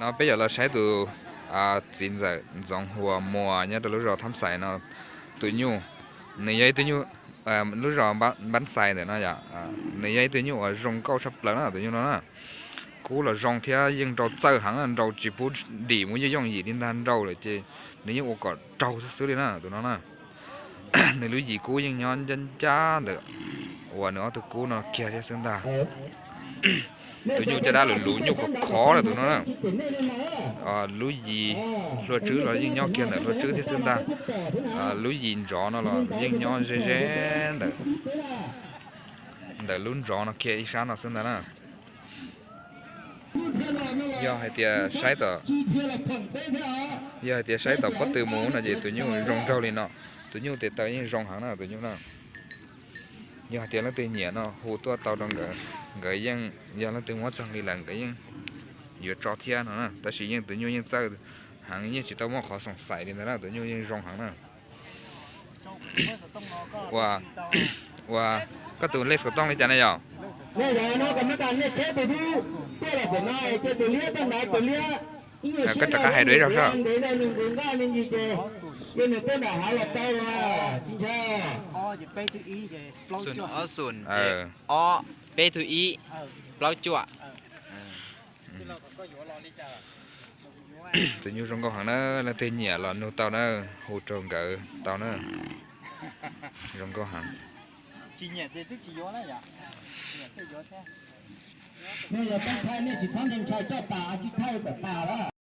Peb yuav los saib tus txiv ntxawm Ntxoov Huas Muas nyob rau lub zos Thab Xais no tus nyuj. Nws yog ib tug nyuj, lub zos Npab Xais ntawm no yom. Nws yog ib tug nyuj uas zoo nkauj tshaj plaws na tus nyuj no na. Kub los zoo thiab yeej nrau txawj heev na, nrau tsis pub dim mus yooj yooj yim li ntag, nrau lawm ces nws yeej ua kom raug xwb xwb li na tus no na. Nws lub yim kub yeej nyob ncab ncab ntawm uas nws ob tug kub no kiag thiab xwb ntag. Tus nyuj caj dab luv luv nyuj khov khov na tus no na. Lub yim hlua tswb los yeej nyob kiag ntawm hlua tswb thiab xwb ntag. Lub yim ntsov no los yeej nyob ze ze ntawm, ntawm lub ntsov no kiag ib sab no xwb ntag na. Yog hais tias saib tom, yog hais tias saib tom pob tw mus no ces tus nyuj zoo nraug li no. Tus nyuj tes taw yeej zoo heev na tus nyuj na. Yog hais tias leej twg nyiam no hu tuaj tau rau nkawd, nkawd yeej, yog leej twg muab txog nqi lawm nkawd yeej yuav tso thiab no na. Tab sis yeej tus nyuj yeej txawj heev, yeej tsis tau muaj qhov xoom xaim li ntawd na, tus nyuj yeej zoo heev na. Ua, ua, koj tus lej xov tooj li cas na yom? Koj rov qab hais dua ib zaug soj. Ob xoom, ob peb tug ib, plaub cuaj. Tus nyuj zoo nkauj heev na, leej twg nyiam los nug tau na, hu rau nkawd tau na. Zoo nkauj heev. Nej yog tub thaij nej tsis txhob ntshai coj tas, tsis thaij kom tas.